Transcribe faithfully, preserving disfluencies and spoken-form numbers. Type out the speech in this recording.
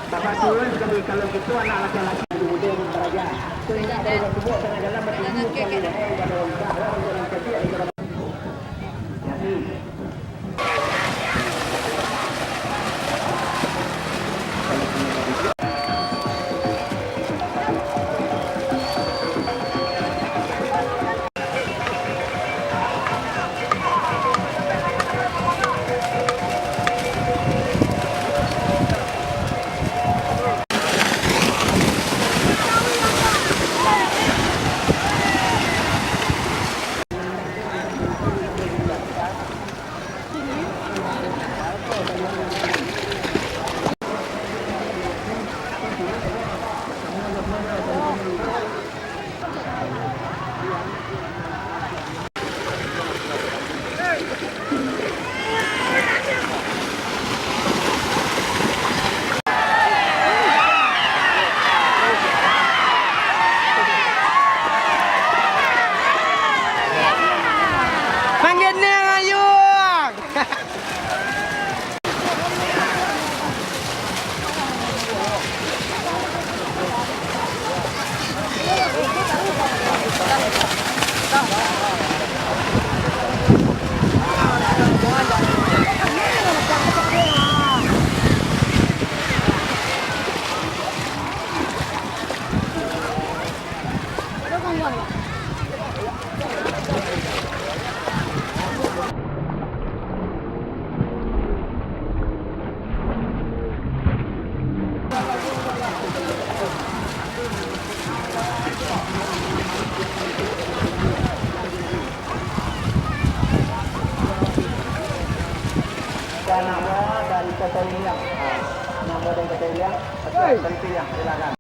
Bapak turun sebagai, kalau gitu, anak laki-laki yang muda yang baraja. Sehingga kalau bertemu tengah jalan bertemu sekali, wahai pada orang tua, wahai orang tua, Manggenang ayuang! Nama dari Kota Iliang. Nama dari Kota Iliang. Hei. Kota Iliang, silakan.